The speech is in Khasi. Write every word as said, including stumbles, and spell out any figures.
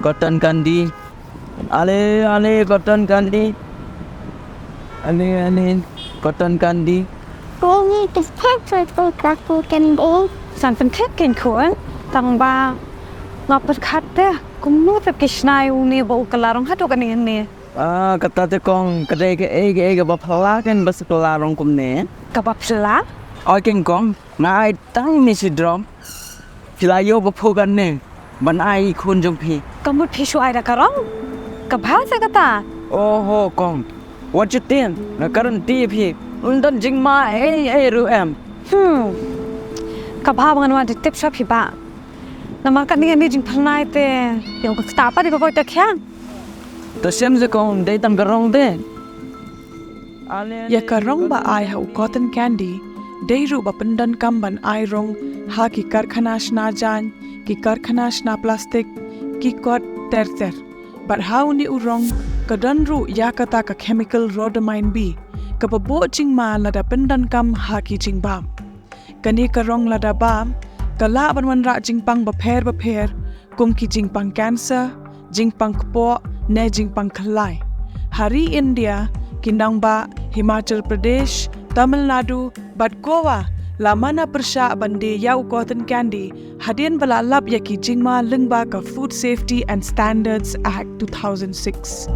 Cotton candy. Ale, ale, cotton candy. Ale, ale, cotton candy. Kong, ïa ka stek stek ka cotton candy. San pynthep kein khun, tang ba nga pyrkhat te kumno te ki shna ïa une ba u kylla rong haduh kane ne. Ah, kata te kong, ka dei kaei kaei kaba phylla kein ba sa kylla rong kumne. Kaba phylla? Oi kein kong, nga ai tang ne shi drop. Phi la ïoh ba phuh kane ban ai i khun jong phi. Ka mut phi shu ai da ka rong? Ka bha sa kata. Oho kong, wat ju tip, nga guarantee phi, un don jingma ei ei ruh em. Hmm. Ka bha ba ngan wan tip sha phi ba. Namar kane ne jingpynai te ïoh ka kata pa di ka koi ta khian. To shem se kong, dei tam ka rong te. Ïa ka rong ba ai ha u cotton candy dei ruh ba pyndonkam ban ai rong ha ki karkhana shna jaiñ, ki karkhana shna plastik, ki kot ter ter. Bad ha une u rong ka don ruh ïa kata ka chemical rhodamine B, kaba buh jingma lada pyndonkam ha ki jingbam. Kane ka rong lada bam ka lah ban wanrah jingpang bapher bapher, kum ki jingpang cancer, jingpang kpoh ne jingpang khyllai. Ha ri India, ki nongbah Himachal Pradesh, Tamil Nadu bad Goa la mana pyrshah ban die ïa u cotton candy hadien ba la lap ïa ki jingma lyngba ka Food Safety and Standards Act two thousand six.